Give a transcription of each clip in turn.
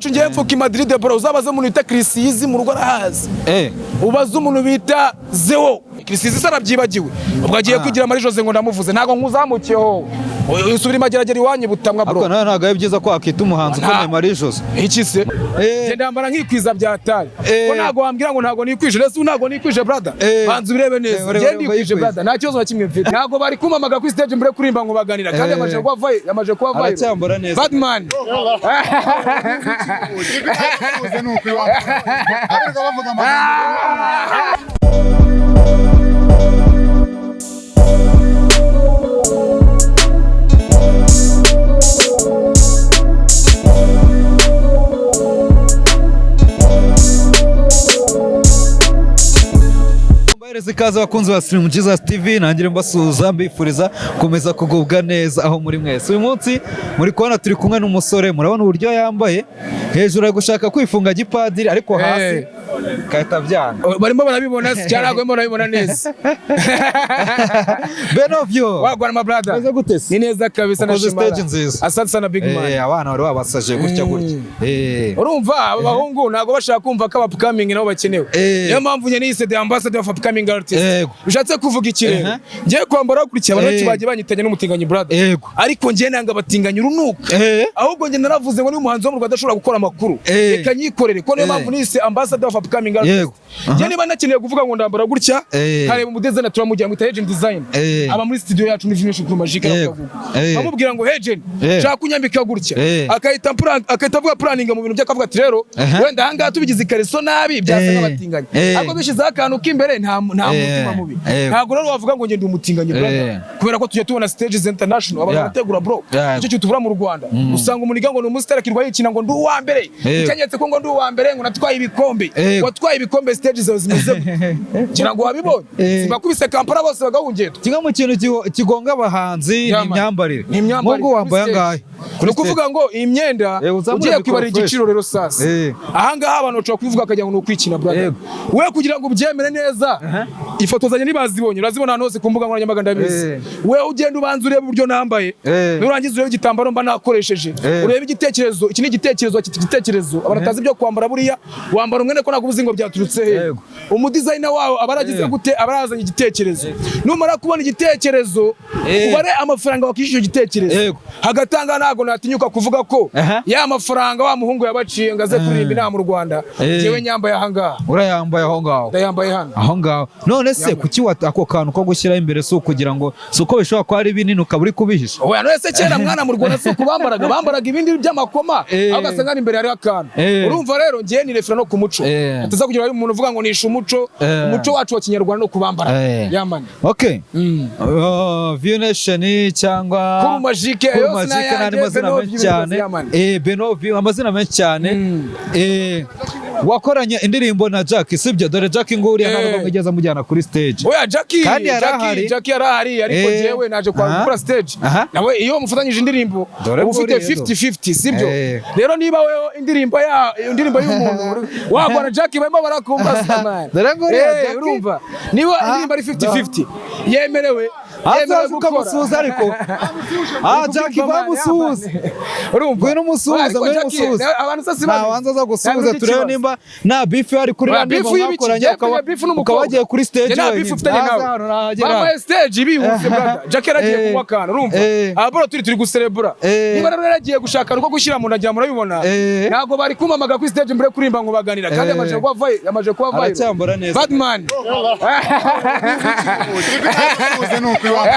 Ngiye mvuka i Madrid, bro. Uzabaze umuntu bita Chris Easy, mu rugo arahazi. Ubaze umuntu bita Zeo. Chris Easy se arabyibagiwe? Ubwo agiye kwigira muri Jose ngo ndamuvuze, ntabwo nkuzamukiyeho. Usubira imageragere iwanyu butamwa, bro. Ariko nawe ntabwo ari byiza ko wakita umuhanzi ukomeye Marie Jose. Iki se? Njye ndambara nkikwiza byatari. Ko ntabwo wambwira ngo ntabwo nikwije. Rese ntabwo nikwije, brother? Banza ubirebe neza. Njye ndikwije, brother, nta kibazo na kimwe mfite. Ntabwo bari kumpamagara kuri stage mbere kuririmba ngo baganira kandi yamaze kuba viral, yamaze kuba viral. Aracyambara neza. Batman. Ni ukwiwanga ariko bavuga amagambo. Mbahereza ikaze abakunzi ba Stream Jesus TV, nangire mbasuhuza, mbifuriza gukomeza kugubwa neza aho muri mwese. Uyu munsi muri kubona turi kumwe n'umusore, murabona uburyo yambaye, hejuru ari gushaka kwifunga gipadiri ariko hasi gahita byanga. Barimo barabibona se cyangwa ntabwo barimo barabibona neza? Benovio. Wagwan, my brother. Meze gute se? Ni neza kabisa. Ukoze Ndashimana. stage nziza. Asante sana, big man. Abana bari babasaje gutya gutya. Urumva aba bahungu ntabwo bashaka kumva ko upcoming nabo bakenewe. Niyo mpamvu njye niyise the ambassador of upcoming artist. Bishatse kuvuga iki rero? Ngiye kwambara gutya, abantu benshi bagiye banyitanya n'umutinganyi, brother. Ariko njye nanga abatinganyi urunuka. Ahubwo njye naravuze ngo niba umuhanzi wo mu Rwanda ashobora gukora amakuru, reka nyikorere, ko niyo mpamvu nise ambassador of upcoming artist. Njye niba nakeneye kuvuga ngo ndambara gutya, nkareba umudesigner, turamujyana, mwita Agent Design, aba muri studio yacu muri Vination Crew Magic. Nkamubwira ngo: "Agent, nshaka kunyambika gutya." Akahita avuga planning mu bintu bye, akavuga ati: "Rero wenda ahangaha tubigize ikariso nabi byasa nk'abatinganyi, ariko dushyizeho akantu k'imbere nta mutima mubi." Ntabwo rero wavuga ngo ngende umutinganyi, brother, kubera ko tujya tubona stages international abantu barategura, bro. Icyo kintu tubura mu Rwanda, usanga umuniga ngo ni umusitari akirwa yikina ngo ndi uwa mbere, ikenyetse ko ngo ndi uwa mbere, ngo natwaye ibikombe. Watwaye ibikombe, stage zawe zimeze gute? Ngira ngo wabibonye. Zibakubise Kampala bose bagahungetwa. Kimwe mu kintu kigonga abahanzi ni Yeah, man. imyambarire. Ni imyambarire. Nk'ubwo wambaye Kuri stage. angahe? Ni ukuvuga ngo iyi myenda Uzamure ugiye mikoro kwibarira fresh. igiciro rero sasa, ahangaha abantu bashobora kubivuga bakagira ngo ni ukwikina, brother. We kugira ngo ubyemere neza, ifoto zanjye ntibazibonye, urazibona ahantu hose ku mbuga nkoranyambaga, ndabizi. We ugenda ubanza urebe uburyo nambaye, nurangiza urebe igitambaro mba nakoresheje, urebe igitekerezo. Iki ni igitekerezo, iki igitekerezo. Abantu batazi ibyo kwambara, buriya wambara umwenda ko ntabwo uzi ngo byaturutse he. Umudesigner wawo aba aragize gute? Aba arazanye igitekerezo. Numara kubona igitekerezo, ubare amafaranga wakishyura icyo gitekerezo. Hagatanga ntabwo natinyuka kuvuga ko ya mafaranga wa muhungu yabaciye ngo aze kuririmba inama mu Rwanda, njyewe nyambaye ahangaha. Urayambaye aho ngaho. Ndayambaye hano. Aho ngaho. None se kuki ako kantu ko gushyiraho imbere si ukugira ngo si uko bishobora kuba ari binini ukaba uri kubihisha? Oya, none se kera mwana mu Rwanda si uku bambaraga? Bambaraga ibindi by'amakoma, aho ugasanga hano imbere hariho akantu. Urumva rero ngewe nirefera no ku muco, hataza kugira umuntu uvuga ngo nishe umuco. Umuco wacu wa kinyarwanda no kubambara. Yeah, man. Okay. View Nation cyangwa Kuru Magic, Kuru yose Magic n'ayanjye, n'andi mazina Beno menshi View, cyane. yeah, man. Beno View, amazina menshi cyane. Wakoranye indirimbo na Jack, sibyo? Dore Jack nguriya, ntabwo mwigeze amujyana kuri stage. Oya, Jackie. Kandi yari Jackie, ahari. Jackie yari ahari, ariko njyewe naje kwa gukora stage. Nawe iyo mufatanyije indirimbo Dore uba ufite nguriya do. 50-50, sibyo? Rero niba wewe indirimbo ya indirimbo y'umuntu wagwana Jackie, barimo barakumva, man. Dore nguriya Jackie. Urumva niba indirimbo ari 50-50 yemerewe yemerewe Azaza ukamusuhuza ariko. Jackie, bamusuhuza. Urumva? Ngwino umusuhuze, Ariko ngwino Jackie, umusuhuze. abantu sasa Nabanza aza gusuhuza turebe nimba nta beef hari kuri Oya, ya ndirimbo beef y'ibiki? mwakoranye, Njye beef n'umukobwa. ukaba wagiye kuri stage Njye nta beef wenyine. ufitanye Naza nawe. hano, nahagera. Bambaye stage bihuse, brother. Jackie yaragiye kunywa akantu, urumva? Aha bro turi guserebura. Niba rero yaragiye gushaka uko gushyira mu ndagira murabibona. Ntabwo bari kumpamagara kuri stage mbere kuririmba ngo baganira kandi yamaze kuba viral, yamaze kuba viral. Aracyambara neza. Batman. Ni ukwiwanga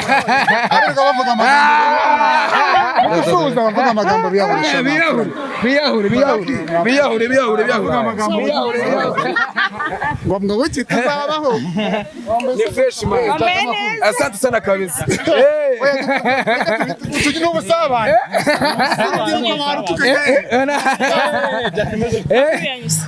ariko bavuga amagambo, gusuhuza bavuga amagambo biyahurisha. Biyahure, biyahure, biyahure, biyahure, biyahure, biyahure. Amagambo. Biyahure, biyahure. Ngo wiki tuzabaho. Ni fresh, man. Asante sana kabisa. Tujye n'ubusabane, urubyiruko abantu tukagenda.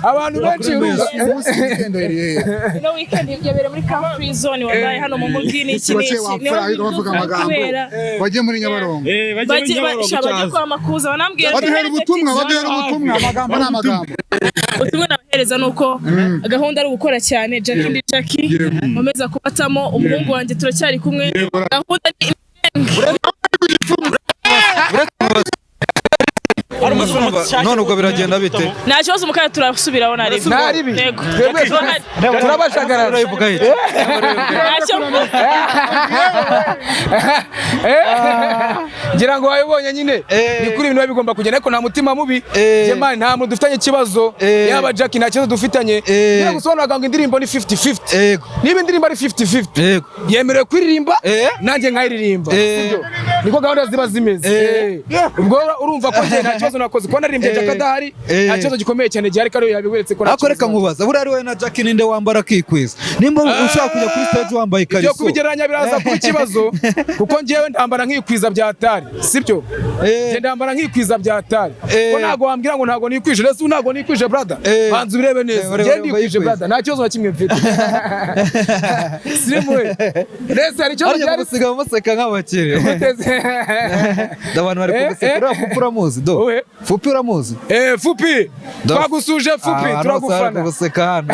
Abantu benshi urumva. Umunsi weekend iri Ino weekend yabereye muri Camp Free Zone, wallahi hano mu mujyi ni iki Bake n'iki. wamfura ariko bavuga amagambo Kubera bajye muri Nyabarongo. bajye bajye kwa Makuza banambwira. Baduhera ubutumwa, baduhera ubutumwa, amagambo ni amagambo. Ubutumwa nabahereza ni uko gahunda ari ugukora cyane. Jackie ndi Jackie, nkomeza kubatamo umuhungu wanjye, turacyari kumwe, gahunda ni Hari None ubwo biragenda bite? Nta kibazo, mukanya turasubiraho nari. Ntaribi. Yego. Twebwe turabashagarara. Urayivuga iki? Ntacyo mvuze. Ngira ngo wabibonye nyine. Eh. Ni kuri ibintu biba bigomba kugenda, ariko nta mutima mubi. Eh. Njye man, nta muntu dufitanye ikibazo. Eh. Yaba Jackie, nta kibazo dufitanye. Eh. Niba gusobanura ngo indirimbo ni 50-50, niba indirimbo ari 50-50, yemerewe kuririmba, nanjye nkayiririmba. Eh. Sibyo? Niko gahunda ziba zimeze. Eh. Ubwo urumva ko njye nta kibazo nakoze kuba naririmbye Eh. Jack adahari. Eh. Nta kibazo gikomeye cyane gihari, kandi yabiweretse ko nta Ariko reka kibazo. nkubaza, buriya ari wowe na Jackie, ninde wambara akikwiza? Nimba ushaka kujya kuri stage wambaye Ibyo ikariso. kubigereranya biraza kuba ikibazo, kuko njyewe ndambara nkikwiza bya tari, sibyo? Eh. Njye ndambara nkikwiza bya tari. Eh. Ko ntago wambwira ngo ntago nikwije. Rese ubu ntago nikwije, brother? Eh. Banza urebe neza. Eh, urebe, Njye urebe, ndikwije, yikwije. brother, nta kibazo na kimwe mfite. Sirimu we, rese hari ikibazo Arya cyari musiga museka nk'abakire. guteze? Abantu bari Eh, kuguseka. eh. Uriya Fupi uramuzi do? Uwe. Fupi uramuzi? Eh, Fupi, twagusuje Fupi. Ah, abantu bose bari Turagufana. kuguseka hano.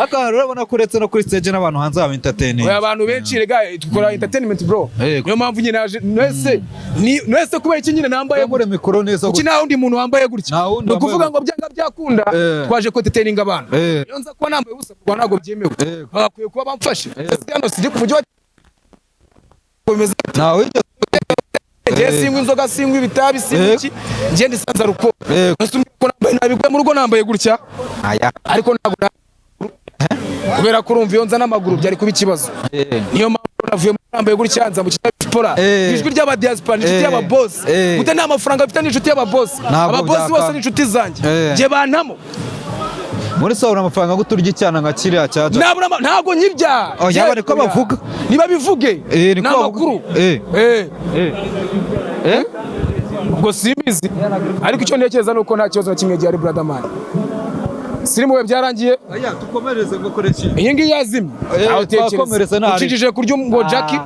Ariko hano urabona ko uretse no kuri stage, n'abantu hanze baba entertaining. Oya, abantu benshi rega dukora entertainment, bro. Yego. Niyo mpamvu nyine naje nwese ni nwese. Kubera iki nyine nambaye Yamure mikoro neza kuki? gutya. Nta wundi muntu wambaye gutya. Nta wundi Ni ukuvuga wambaye. ngo byanga byakunda twaje ko entertaining abantu. Eh. Iyo nza kuba nambaye ubusa kuba ntabwo byemewe, Yego. bakwiye kuba bamfashe. Ese hano sindi ku mujyi wa bimeze? Nta wigeze. Njye sinywa inzoga, sinywa ibitabi, sinywa Yego. iki. Njye ndi sanza ruko. Yego. Ese umbwira ko nambaye nabi? Mu rugo nambaye gutya, Aya. ariko ntabwo kubera ko urumva iyo nza n'amaguru byari kuba ikibazo. Eh. Niyo mpamvu navuye nambaye gutya, nza mu kinyabupfura. Eh. Ijwi ry'abadiaspora ni inshuti Eh. y'ababosi. Eh. Gute nta mafaranga mfite, ni inshuti y'ababosi. Ntabwo Ababosi byaka. bose ni inshuti zanjye. Eh. Njye bantamo. Muri sawa amafaranga ngo turye icyana nka kiriya cya Jack. Nabura ntabwo nyibya. Oh, yaba niko bavuga. Niba bivuge. Eh, niko Ni bavuga. amakuru. Eh. Eh. Eh? Ubwo simbizi, ariko icyo ntekereza ni uko nta kibazo na kimwe gihari, brother man. Sirimu we, byarangiye. Aya tukomereze gukoresha. Iyi ngiyi yazimye. Eh, Aho utekereza. twakomereza ntari. Ucinjije kurya ngo Jackie,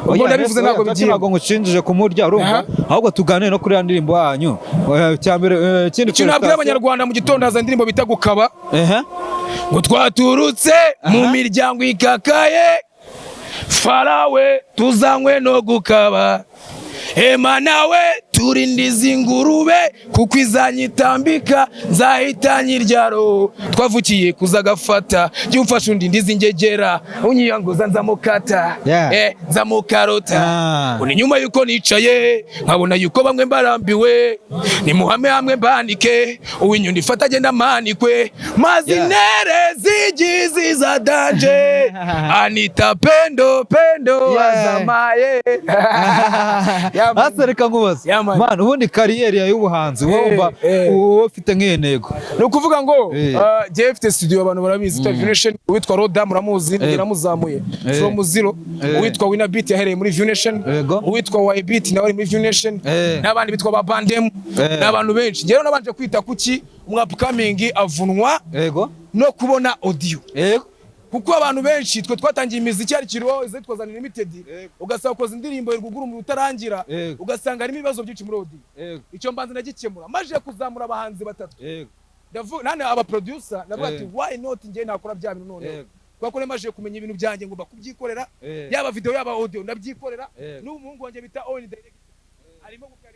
ubwo ndabivuze ntabwo bigiye. Ntabwo ngucinjije kumurya, urumva? Aha. Ahubwo tuganire no kuri ya ndirimbo yanyu. Icya mbere, ikindi Ikintu nabwira abanyarwanda, mu gitondo haza indirimbo bita Gukaba. Ehe. Ngo twaturutse mu miryango ikakaye, farawe tuzanywe no gukaba, ema nawe turindiza ingurube kuko izanyitambika nzahita nyiryaro. Twavukiye kuza gafata jya umfasha undi ndizi ingegera unyiyanguza nzamukata. Yeah. Eh, nzamukarota. Ah. Ni nyuma yuko nicaye nkabona yuko bamwe mbarambiwe, nimuhame hamwe mbanike uwinyundi ifata agenda amanikwe maze Yeah. intere zigize za danje Anita Pendo Pendo. Yeah. Azamaye. Yeah, man. Hasi reka nkubaze. Yeah, man. Man, ubundi kariyeri yawe y'ubuhanzi wumva eh. uba ufite nk'iyo ntego? Ni ukuvuga ngo Eh. njyewe mfite studio, abantu barabizi, yitwa Vunation. Uwitwa Roda muramuzi, njye namuzamuye Eh. from zero. Eh. Uwitwa Winner Beat yahereye muri Vunation. Yego. Uwitwa Y Beat nawe ari muri Vunation. Eh. N'abandi bitwa ba Bandem Eh. n'abantu benshi. Njyewe nabanje kwita kuki umu upcoming avunwa Yego. no kubona audio, Yego. kuko abantu benshi twe twatangiye imiziki yari kiriho izitwa za limited, ugasanga ukoze indirimbo iruguru mu utarangira, Yego. ugasanga harimo ibibazo byinshi muri audio. Yego. Icyo mbanza ndagikemura maze kuzamura abahanzi batatu. Yego. Ndavuga nane aba producer, ndavuga Eh. ati why not njye nakora bya bintu noneho? Yego. Kubera ko namaze kumenya ibintu byanjye, ngomba kubyikorera. Eh. Yaba video, yaba audio, ndabyikorera. Yego. N'ubu umuhungu wanjye bita Owen Direct arimo gukora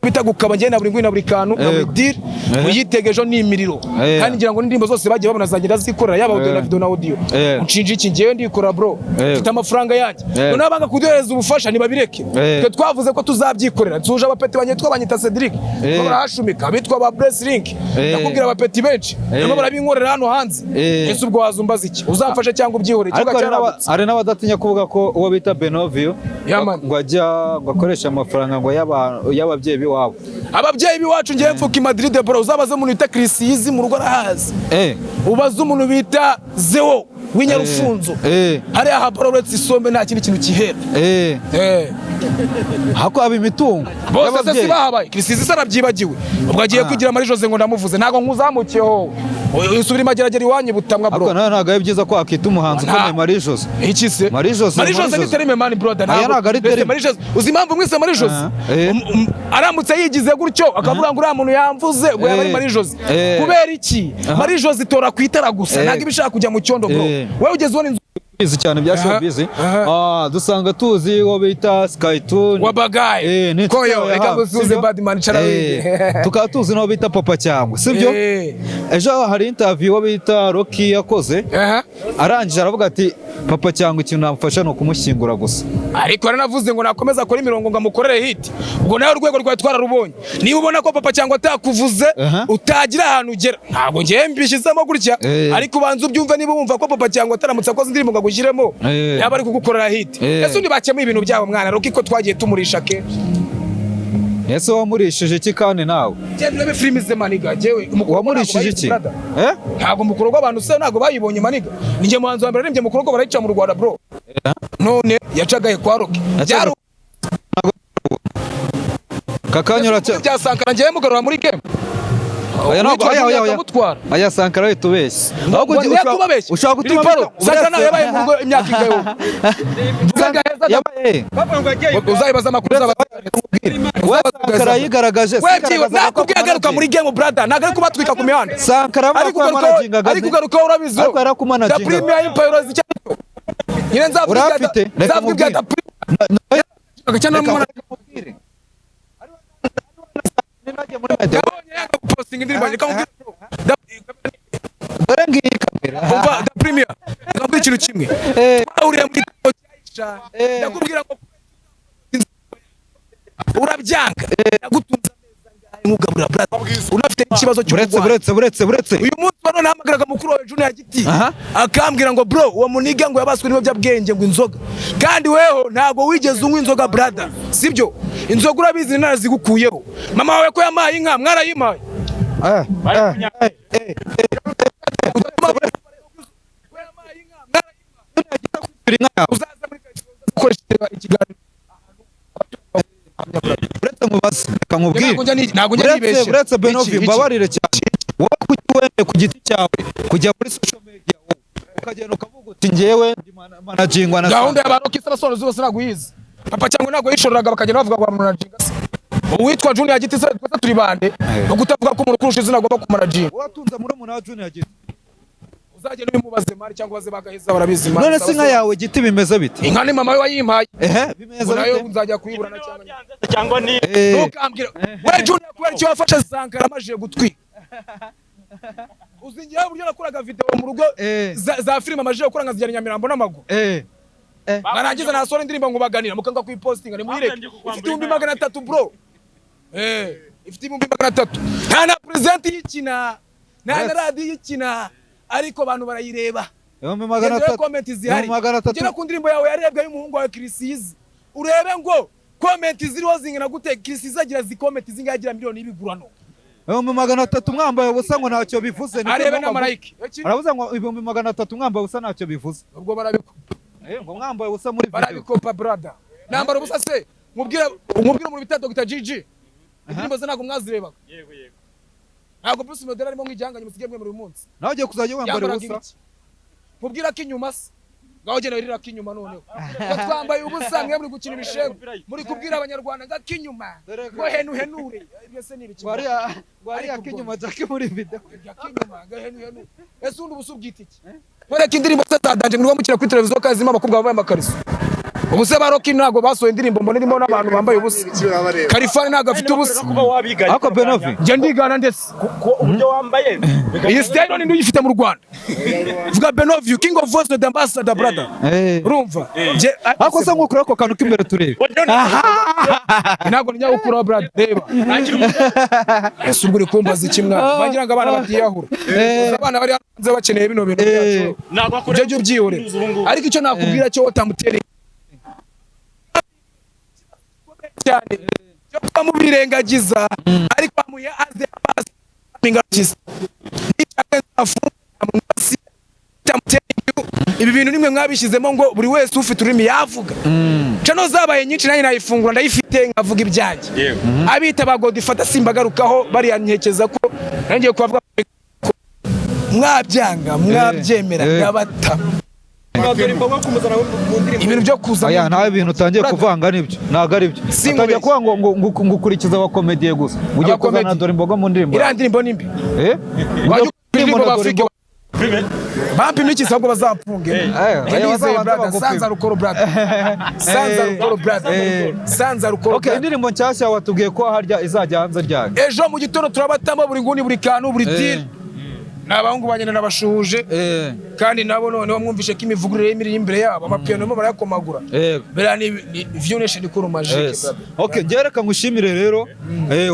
bita Gukaba. Njye na buri ngwino na buri kantu na buri Yego. deal Eh. muyitege ejo ni imiriro. Eh. Kandi ngira ngo n'indirimbo zose bagiye babona zagenda zikorera, yaba audio Eh. na video na audio. Eh. Unshinja iki? Njyewe ndikora, bro. Eh. Mfite amafaranga yanjye. Eh. Noneho abanga kuduhereza ubufasha ntibabireke. Eh. Twe twavuze ko tuzabyikorera. Nsuje abapeti banjye twabanyita Cedric, Eh. barahashumika bitwa ba Bless Link. Eh. Ndakubwira abapeti benshi Eh. nabo barabinkorera hano hanze. Eh. Ese ubwo wazumbaza iki? Uzamfashe cyangwa ubyihorere? Ariko Ikibuga hari cyaragutse. hari n'abadatinya kuvuga ko uwo bita Benovio Yeah, man. ngo ajya ngo akoreshe amafaranga ngo y'ababyeyi b'iwabo. Ababyeyi b'iwacu, ngewe mvuka i Madrid, bro. Uzabaze umuntu bita Chris Yizi, mu rugo arahazi. Eh. Ubaze umuntu bita Zeo w'Inyarufunzo. Eh. Hariya habara uretse isombe nta kindi kintu kihera. Eh. Eh. Hako haba imitungo Bose se y'ababyeyi. si bahabaye? Chris Yizi se arabyibagiwe ubwo agiye Ah. kwigira muri Jose ngo ndamuvuze? Ntabwo nkuzamukiyeho, usubira imageragere iwanyu butamwa, Ariko bro. nawe ntabwo ari byiza ko wakita umuhanzi ukomeye Marie Jose. Iki se? Marie Jose, Marie Marie Jose ni Jose. terime, man, brother. Aya ntabwo ari Mbese terime. Marie Jose, uzi impamvu mwise Marie Jose? Ah, eh. Aramutse yigize gutyo akavuga ngo uriya muntu yamvuze, ngo yaba ari Eh. Marie Jose. Eh. Kubera iki? Aha. Marie Jose itora ku itara gusa, Eh. ntabwo iba ishaka kujya mu cyondo, bro. Eh. Wowe ugeze ubona inzu Bizi cyane bya showbiz. Dusanga tuzi uwo bita Skytoon Wabagaye koyo, reka gusuze Badman cara. Tukaba tuzi n'uwo bita Papa Cyangwe, sibyo? Ejo hari interview uwo bita Rocky yakoze, arangije aravuga ati Papa Cyangwe ikintu namufasha ni ukumushyingura gusa. Ariko yaranavuze ngo nakomeza akora imirongo ngo amukorere hit. Ubwo nawe urwego rwawe twararubonye. Niba ubona ko Papa Cyangwe atakuvuze utagira ahantu ugera, ntabwo ngiye mbishyizemo gutya, ariko ubanza ubyumve. Niba wumva ko Papa Cyangwe ataramutse akoze indirimbo ngo agushyiremo yaba ari kugukorera hit, ese undi bakemuye ibintu byabo mwana Rocky ko twagiye tumurisha kenshi? Ese wamurishije iki kandi nawe? Genda urebe filimi ze maniga. Jewe wamurishije iki? Ntabwo mukuru w'abantu se ntabwo bayibonye maniga. Ninjye muhanzi wa mbere aririmbye mukuru barayica mu Rwanda bro. None yacagaye kwa Rocky. Byari kakanyura cya bya Sankara ngiye mugarura muri game. Oya ntabwo, oya oya oya. Aya Sankara yitubeshye. Ahubwo ushaka gutuma Sankara yabaye mu rugo imyaka ingahe? Yabaye. Uzayibaza amakuru zaba. Sankara yigaragaje. Nakubwiye agaruka muri game brother, ntabwo ari kubatwika ku mihanda. Sankara abakumanaginga. Ari kugaruka urabizo. Ariko yarakumanaginga. Da Premier Empire urazi icyo. Nyine nzavuga nzavuga da Premier. Agacana mu posting indirimbo reka nkubwire. Dore ngiyi kamera. Umva da Premier. Nakubwira ikintu kimwe. Twahuriye muri Aisha. Ndakubwira ngo urabyanga. Nagutunze ameza ngahe nkugaburira brother. Unafite ikibazo cy'uburwayi. Buretse. Uyu munsi wa none hamagaraga mukuru wawe Junior Giti. Akambwira ngo bro uwo muniga ngo yabaswe n'ibiyobyabwenge ngo inzoga. Kandi weho ntago wigeze unywa inzoga brother. Sibyo? Inzoga urabizi narazigukuyeho. Mama wawe ko yamaye inka mwarayimaye. Uretse mubaze reka nkubwire. Uretse Benovi mbabarire cyane. Wowe kuki wemeye ku giti cyawe kujya muri social media wowe ukagenda ukavuga uti njyewe managingwa na gahunda ya Rocky abasobanuzi bose ntabwo uyizi. Papa Cyangwe ntabwo yishoraga bakagenda bavuga ngo bamanaginga se. Uwitwa Junior Giti se twese turi bande. No kutavuga ko umuntu kurusha izina agomba kumanaginga. Uratunze muri umuntu wa Junior Giti. Uzagenda ubimubaze mari cyangwa ubaze bagaheza barabizi mari. None se inka yawe Giti bimeze bite? Inka ni mama we wayimpaye. Bimeze bite? Nayo nzajya kuyiburana cyangwa ni ntukambwira. We Junior kubera icyo wafashe Sankara amajije gutwika. Uzi ngewe uburyo nakoraga video mu rugo za filime amajije gukora nkazijyana Nyamirambo n'amaguru. Narangiza nasora indirimbo ngo baganira mukanga kuyipostinga nimuyireke. Ifite 300,000 bro. Ifite 300,000. Nta na present y'ikina, nta na radio y'ikina, ariko abantu barayireba. 300,000 comment zihari. Gera ku ndirimbo yawe yarebwa y'umuhungu wawe Chrisize. Urebe ngo comment ziriho zingana gute. Chrisize agira zi comment zingagira miliyoni y'ibigurano. 300,000 mwambaye ubusa ngo ntacyo bivuze. Arebe na marayike. Aravuze ngo 300,000 mwambaye ubusa ntacyo bivuze. Ubwo barabiko. Ngo mwambaye ubusa muri video. Barabikopa brother. Nambara ubusa se. Mubwira umuntu bita Dr. GG. Indirimbo ze ntabwo mwazirebaga. Yego yego. Ntabwo Bruce Melody arimo nk'igihanganye musigaye mwe muri uyu munsi. Nawe ugiye kuzajya wambara ubusa. Mubwira ko inyuma se. Ngaho genda wirira ko inyuma noneho. Ko twambaye ubusa mwe muri gukina ibishego. Muri kubwira abanyarwanda ngo akinyuma. Ngo henu henure. Ibyo se ni ibiki? Wari akinyuma Jackie muri video. Akinyuma ngo henu henure. Ese undi ubusa ubwita iki? Mwereke indirimbo ze za Danje mwirirwa mukina kuri televiziyo kandi zirimo abakobwa bambaye amakariso. Ubu se ba Rocky ntabwo basohoye indirimbo mbona irimo n'abantu bambaye ubusa. Kalifani ntabwo afite ubusa. Ariko Benovi njye ndigana ndetse uburyo wambaye iyi style ni uyifite mu Rwanda. Vuga Benovi king of voice the ambassador brother. Urumva? Ariko se nkukura ako kantu k'imbere turebe. Ntabwo njya gukuraho brother reba. Ese ubwo uri kumbaza iki mwana? Bagira ngo abana batiyahura. Abana bari hanze bakeneye bino bintu byacu. Ibyo jya ubyihorera. Ariko icyo nakubwira cyo watamutera cyane cyo kuba mubirengagiza ariko amuye aze artist. Ibi bintu nimwe mwabishyizemo ngo buri wese ufite ururimi yavuga. Channel zabaye nyinshi nanjye nayifungura ndayifite nkavuga ibyanjye. Abita ba Godfather simbagarukaho bariya nkekeza ko nangiye kubavuga mwabyanga mwabyemera ndabata. Ibintu byo kuza aya nawe ibintu utangiye kuvanga nibyo ntago ari byo. Utangiye kuvuga ngo ngo ukurikiza abakomediye gusa. Ugiye kuzana dore imboga mu ndirimbo. Iriya ndirimbo ni mbi. Bampimye iki se? Ahubwo bazampunge. Oya, Nizeye bazabanza brother, bagupime. Sanza rukoro brother, sanza rukoro brother, sanza rukoro. Okay, indirimbo nshyashya watubwiye ko harya izajya hanze ryari? Ejo mu gitondo turabatamo buri nguni, buri kantu, buri tiri. Ni abahungu banjye nabashuhuje, kandi nabo noneho mwumvishe ko imivugurire y'imiririmbire yabo, amapiyano barimo barayakomagura. Buriya ni View Nation ikora magic. Yes. Brother. Okay, njye reka ngushimire rero.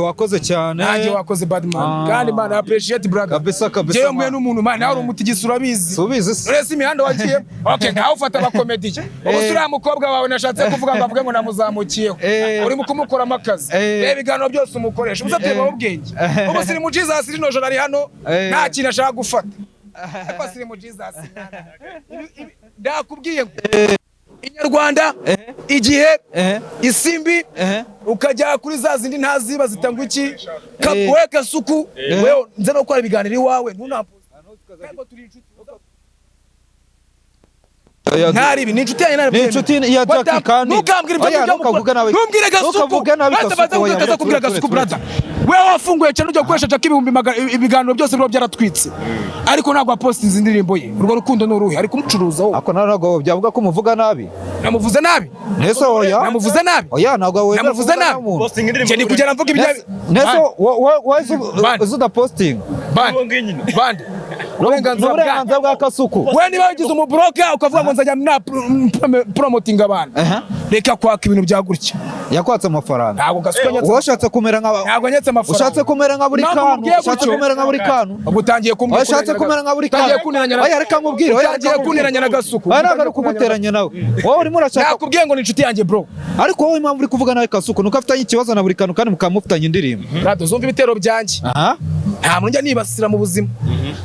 Wakoze cyane. Nanjye wakoze, badman. Ah. Kandi man, I appreciate, brother. Kabisa, kabisa, Njyewe mpuye man. n'umuntu, man, nawe uri umutigisi, urabizi. Subizi se. Uretse imihanda wagiyemo, okay, ngaho ufata abakomediye. Ubu se uriya mukobwa wawe nashatse kuvuga ngo avuge ngo namuzamukiyeho, urimo kumukoramo akazi. Reba ibiganiro byose umukoresha ubusa, turebaho ubwenge. Ubu Sirimu Jesus rino joro ari hano, nta kintu ashaka gufata, ariko Sirimu Jesus mwana. Ndakubwiye ngo Inyarwanda, Igihe, Isimbi, ukajya kuri za zindi ntazi bazita ngo iki, we Kasuku, wewe nza no gukora ibiganiro iwawe ntunampoze. Kandi turi inshuti. Oya, Ntari ibi ni inshuti yanjye. Ni inshuti ya Jackie kandi. Ntukambwire ibyo Oya, ngibyo. ntukavuge nabi. Ntumbwire Gasuku. Ntukavuge nabi Baza Gasuku, baza oya, kuza kubwira turetse, Gasuku turetse. brother. Wewe wafunguye cyane ujya gukoresha Jackie 100,000, ibiganiro byose biba byaratwitse, ariko ntabwo wapostinze indirimbo ye. Urwo rukundo ni uruhe? Ari kumucuruza wowe. Ako nawe ntabwo byavuga ko umuvuga nabi. Namuvuze nabi? Nese oya. Namuvuze nabi? Oya, ntabwo wemera Namuvuze kuvuga nabi? nabi umuntu. Posting indirimbo. Njye ni kugera mvuga ibya Nese wowe Bande. uzi udapostinga. Bande. Uwo ngiyi nyine. Bande. Ni Uburenganzira bwanjye. uburenganzira bwa Kasuku. We niba wagize umubroka ukavuga ngo nzajya na promotinga abantu, reka kwaka ibintu bya gutya. Yakwatse amafaranga. Ntabwo Gasuku anyatse. Wowe ushatse kumera nka Ntabwo anyatse amafaranga. Ushatse kumera nka buri Ntabwo kantu. mubwiye Ushatse gutyo. kumera nka buri kantu. Ubwo utangiye kumbwira. Oya, ushatse kumera nka buri Utangiye kantu. kunteranya na Oya, reka nkubwire, oya, reka Utangiye nkubwire. kunteranya na Gasuku. Oya, ntabwo ari ukuguteranya nawe. Wowe urimo urashaka. Nakubwiye ngo ni inshuti yanjye, bro. Ariko wowe impamvu uri kuvuga nawe Kasuku nuko afitanye ikibazo na buri kantu kandi mukaba mufitanye indirimbo. Brother, uzumva ibitero byanjye. Aha. Nta muntu njya nibasira mu buzima.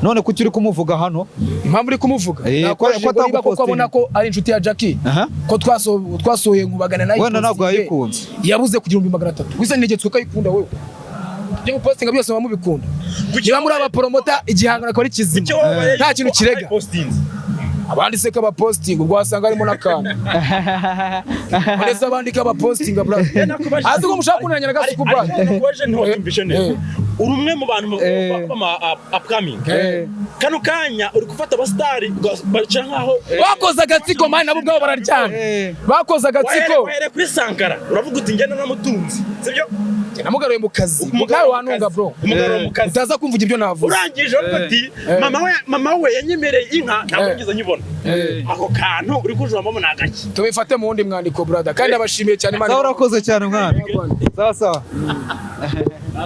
None kuki uri kumuvuga hano? Impamvu uri kumuvuga, ko nakubajije ngo niba koko atagupostinga. abona ko ari inshuti ya Jackie, ko twasohoye nkubagana nayo. Wenda ntabwo yayikunze. Yabuze ku 1300. Wisa ntegetswe ko ayikunda? Wowe ibyo mupostinga byose muba mubikunda. Niba muri abapromota, igihangano akaba ari kizima, Icyo wowe nta kintu kirega. Postinze. Abandi se k'abapostinga, ubwo wasanga harimo n'akantu. Uretse abandi k'abapostinga, brother, azi ko mushaka kunteranya na Gasuku, brother. Ariko nakubaje ntiwabyumvishe neza. Uri umwe mu bantu b'ama upcoming. Kano kanya uri gufata abasitari baca nkaho Bakoze agatsiko, man, nabo ubwabo bararyana. Bakoze agatsiko. Wahereye kuri Sankara uravuga uti njye naramutunze, sibyo? Namugaruye mu kazi. Umugarura Nawe mu wantunga, kazi. bro. Umugarura mu kazi. Utaza kumvuga ibyo navuze. Urangije uravuga ati mama we yanyemereye inka, ntabwo nigeze nyibona. Ako kantu uri kujomamo ni agaki? Tubifate mu wundi mwandiko, brother, kandi abashimiye cyane. Imana Sawa, urakoze cyane mwana. Sawa sawa.